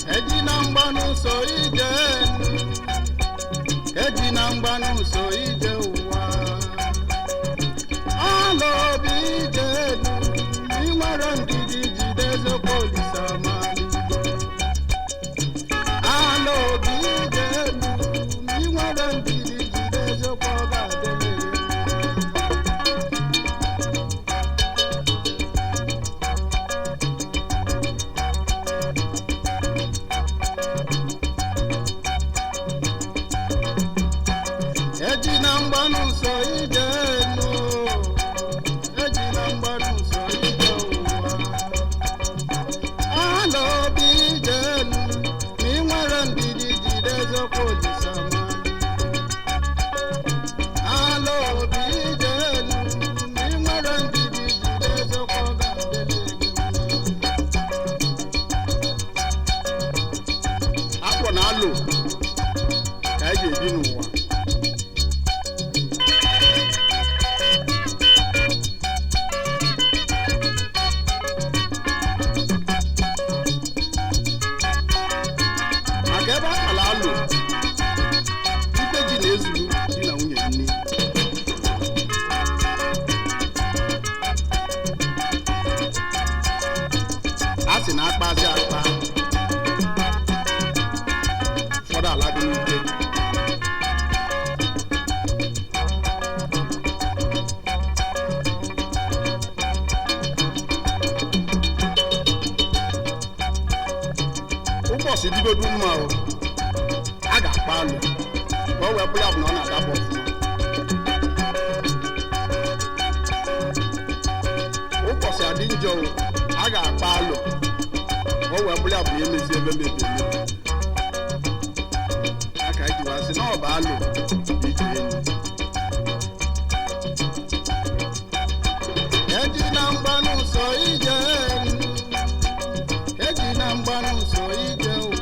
Mgbanụsọ ije enu, eji na mgbanụsọ ije ụwa. Ala obi ije enu, ị nwere ndidi jide eziokwu Olisa maligo. Ala obi ije enu, ị nwere ndidi jide eziokwu ọ ga-adịrị. Eji na mgbanụsọ ije enu, eji na mgbanụsọ ije ụwa. Ala obi ije enu, ma ị nwere ndidi jide eziokwu Olisa mali. Ala obi ije enu, ma ị nwere ndidi jide eziokwu ọ ga-adịrị gị mma. Akpọ na alụ ka anyị ga-ebi n'ụwa. Maka ebe a kpara alụ, ikpe ji na-ezuru di na nwunye nne. A sị na akpazi akpa, ụfọdụ ala dị n'ute. Ụbọchị dịgodu mma o, a ga-akpa alụ ka o wee bụrụ ya bụ na ọ na-adaba ọfụma. Ụbọchị adị njọ o, a ga-akpa alụ ka o wee bụrụ ya bụ na emezi ebe mebiri emebi. Aka eji wee sị na ọ bụ alụ ije elu. Eji na mgbanụsọ ije enu, eji na mgbanụsọ ije ụwa.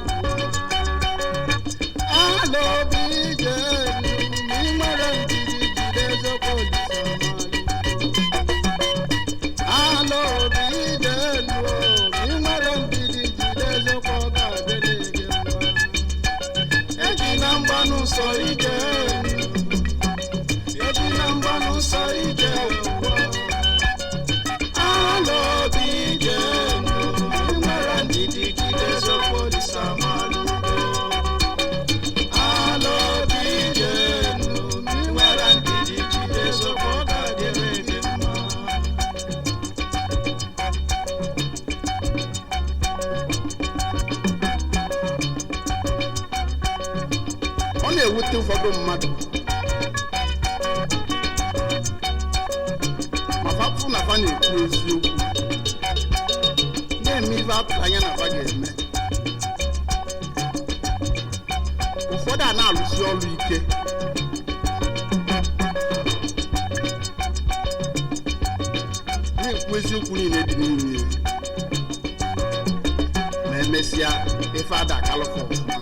Ala obi ije enu, ma ị nwere ndidi jide eziokwu Olisa mali. Ala obi ije enu, ma ị nwere ndidi jide eziokwu ọ ga-adịrị gị mma. Eji na mgbanụsọ ije enu, eji na mgbanụsọ ije ụwa. Ala obi ije enu, ị nwere ndidi jide eziokwu Olisa mali. Ala obi ije enu, ị nwere ndidi jide eziokwu ọ ga-adịrị gị mma. Ọ na-ewute ụfọdụ mmadụ ma fa fụ na fa na-ekwu eziokwu, na-eme ife atụrụ anya na fa ga-eme. Ụfọdụ a na-alụsi ọrụ ike, na-ekwu eziokwu niile dị n'ime ya, ma emesịa ife ada akalụfa ọfụma.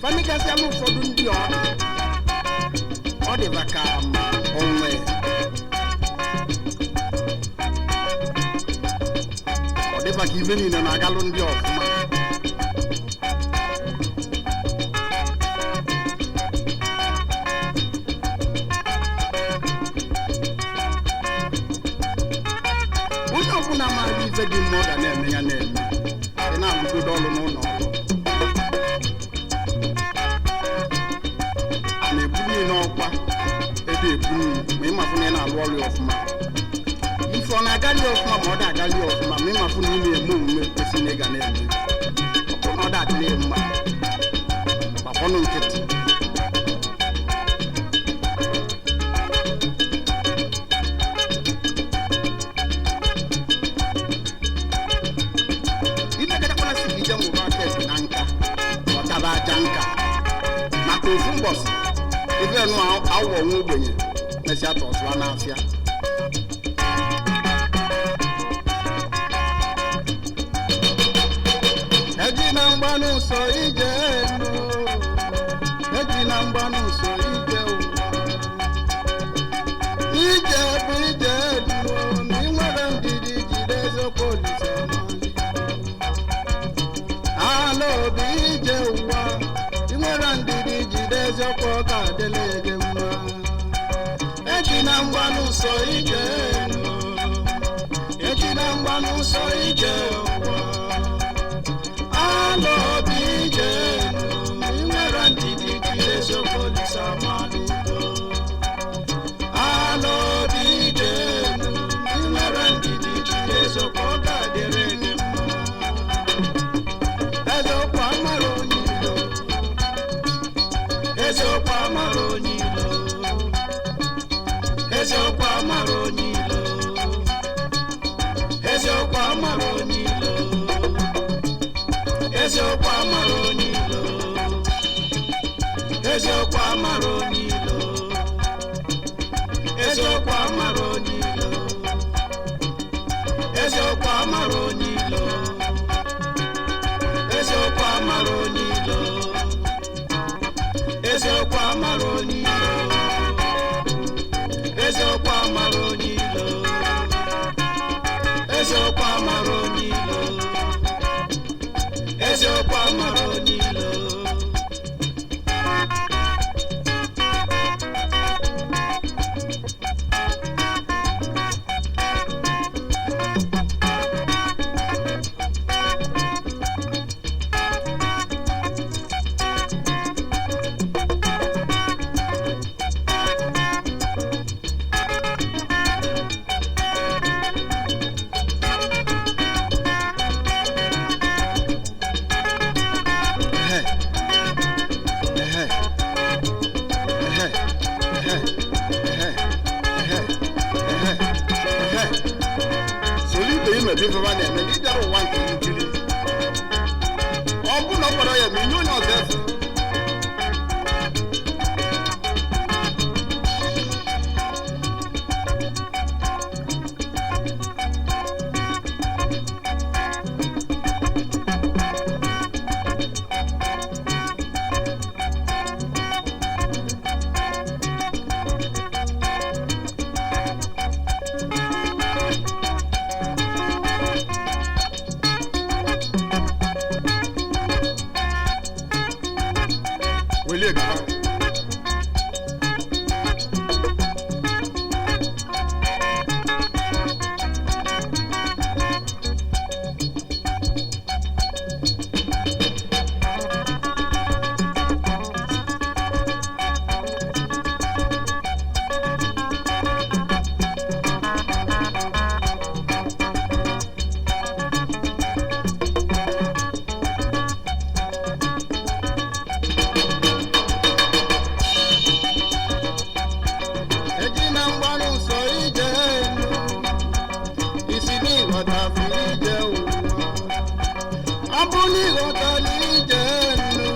Famikasịala ụfọdụ ndị ọ ọ dịba ka onwe ọ dịba ka ife niile na-agalụ ndị ọfụma. Onye ọbụla maara ife dị mma ọ ga na-eme ya na-eme, ị na-alụgodu ọrụ ya ọfụma. Ife ọ na-agali ya ọfụma ma ọ da-agali ya ọfụma, ma ịmafụ na ị na-eme omume kwesịrị na ị ga na-eme, ọ bụrụ na ọ da-adịrị ya mma, gbakọnụ nkịtị. Imekọtakwana sị ka ije mụba aka ekpe na nka, ọtaba aja nka maka ofu mbọsị ife nụ awọ nwa ogbenye mesịa tọzụa n'afịa. Eji na mgbanụ nsọ ije elu, eji na mgbanụ nsọ ije ụwa. Ije bụ ije elu, ma ị nwere ndidi jide eziokwu Olise n'ọlị. Ala obi ije ụwa, ị nwere ndidi jide eziokwu, ọ ga-adịlị gị mma. Eji na mgbanụ nsọ ije elu, eji na mgbanụ nsọ ije ụwa. Ala obi ije elu, ma ị nwere ndidi jide eziokwu Olise amalugo. Ala obi ije elu, ma ị nwere ndidi jide eziokwu, ọ ga-adịrị gị mma. Eziokwu amara onye ilo, eziokwu amara onye ilo, eziokwu amara onye ilo, eziokwu amara onye ilo, eziokwu amara onye ilo, eziokwu amara onye ilo, eziokwu amara onye ilo, eziokwu amara onye ilo, eziokwu amara onye ilo, eziokwu amara onye ilo, eziokwu amara onye ilo, eziokwu amara onye ilo, eziokwu amara onye ilo. Ehe. Ehe. Ehe. Ehe. Ehe. Ehe. Ehe. Ehe. Soro ibe imebi ife ha na-eme na ịbịara ụwa nke nkiri. Ọ bụ na ọ kpọrọ ya ma inye onye ọzọ efe. Welie gaba. Eji na mgbanụ nsọ ije elu, isi n'ịghọtafu ije ụwa. Ọ bụ n'ịghọtala ije elu,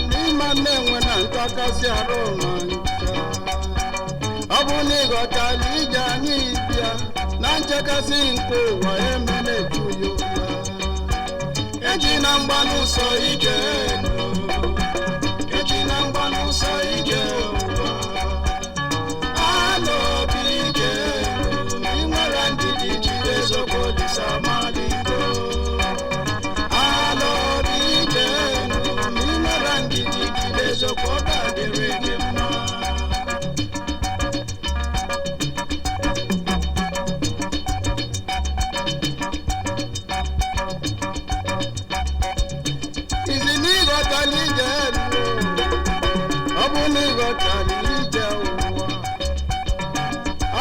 n'ịma na-enwe na ntakasị arụ ma ncha. Ọ bụ n'ịghọtala ije anyị bịa, na nchekasị nke ụwa emela eju ya ụra. Eji na mgbanụ nsọ ije elu, eji na mgbanụ nsọ ije ụwa. Ala obi ije elu, ma ị nwere ndidi jide eziokwu Olise amaliko. Ala obi ije elu, ma ị nwere ndidi jide eziokwu, ọ ga-adịrị gị mma. Izi na ịghọtala ije elu, ọ bụ na ịghọtala ije ụwa.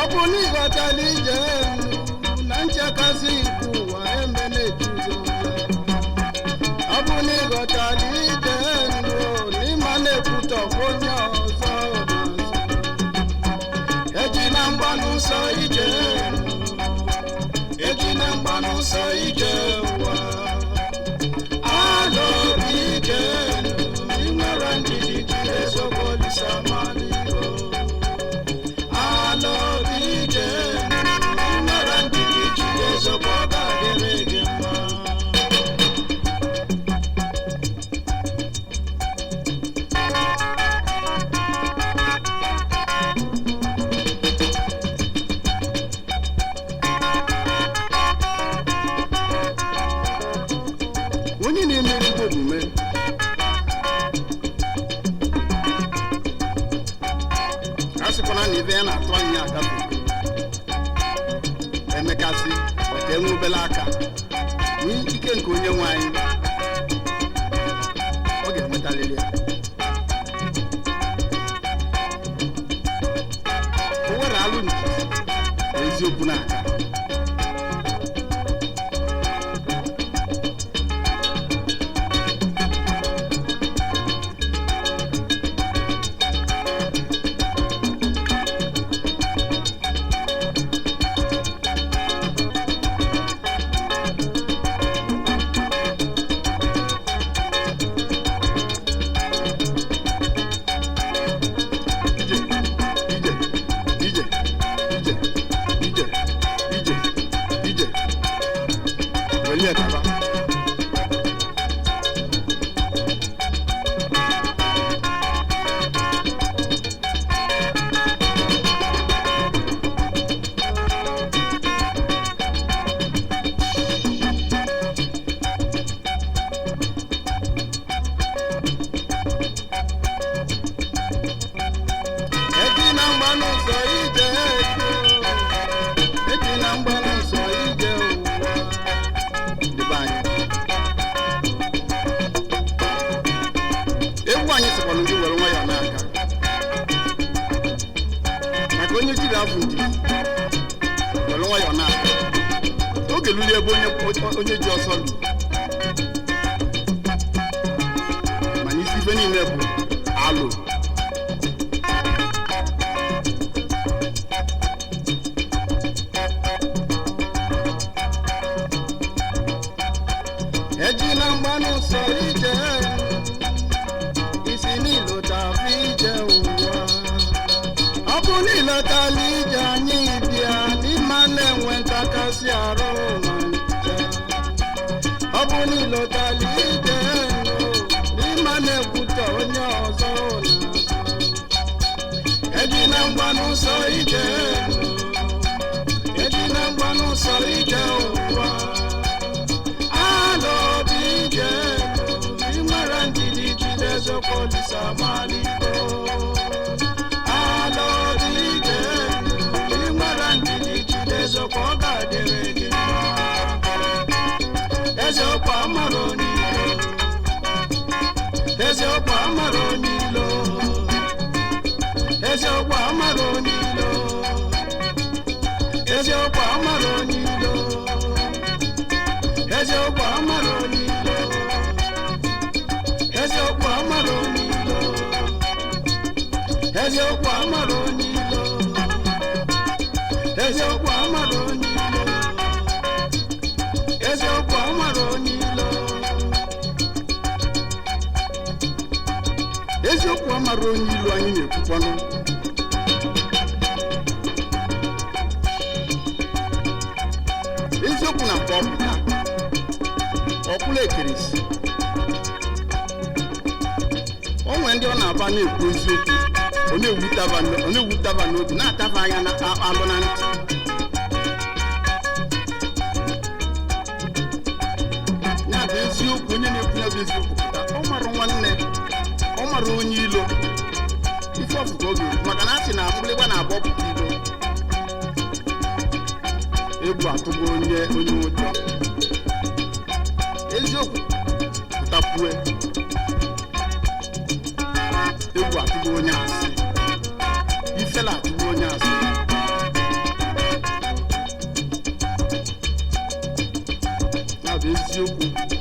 Ọ bụ na ịghọtala ịghọtala ije enu na nchekasị nke ụwa eme na-ejuzo ọ bụ na ịghọtala ije enu na ịma na-ekwutọkwa onye ọzọ n'azụ. Ejina mgbanụ nsọ ije enu, ejina mgbanụ nsọ ije ụwa. Ala obi ije enu, ị nwere ndidi jide eziokwu Olisa maliro. Ala obi ije enu, ị nwere ndidi jide eziokwu ọ ga-adịrị gị mma. Onye na-eme ezigbo omume a sịkwana na ibe ya na-atụ anya agafe emekasị maka enwe obere aka n'ike nke onye nwe anyị ọ ga-enwetarịrị ya. O were alụ ndidi na eziokwu n'aka. Ije, ije, ije, ije, ije, ije, ije, welie gaba. Ejina mgbanụ nsọ ije ego, ejina mgbanụ nsọ ije ụwa. Ndị be anyị, egwu anyị sịkwanụ gị were nwayọọ n'aka maka onye jiri afụ ndidi were nwayọọ n'aka oge luli ebe onye onye ji ọsọ lu mana isi ife niile bụ alụ. Ejina mgbanụ nsọ ije isi n'ilota ije ụwa. Ọ bụ n'ilotala ije anyị bịa n'ịma na-enwe ntakasị arụ ma ncha. Ọ bụ n'ilotala ije nụ n'ịma na-ekwutọ onye ọzọ n'azụ. Ejina mgbanụ nsọ ije nụ, ejina mgbanụ nsọ ije ụwa. Ala obi ije ị nwere ndidi jide eziokwu Olisa maliko. Ala obi ije ị nwere ndidi jide eziokwu ọ ga-adịrị gị mma. Eziokwu amara onye ilo, eziokwu amara onye ilo, eziokwu amara onye ilo, eziokwu amara onye ilo. Eziokwu amara onye ilo, eziokwu amara onye ilo, eziokwu amara onye ilo, eziokwu amara onye ilo, eziokwu amara onye ilo. Eziokwu amara onye ilu anyị na-ekwukwanụ eziokwu na mgbe ọpụta ọkwụla ekeresi o nwere ndị ọ na-aba na-ekwu eziokwu ọ na-ewutaba n'obi na-ataba anya na alụ na ntị. Ya bụ eziokwu onye na-ekwu ya bụ eziokwu pụta ọ mara nwanne ọ mara onye ilo ife ọfụ ka ọ ga-ekwu maka na a sị na mgbịrịgba na-abụ ọpụta ilo egwu atụgo onye onye ụjọ eziokwu pụtakwue egwu atụgo onye asị ifela atụgo onye asị. Eziokwu.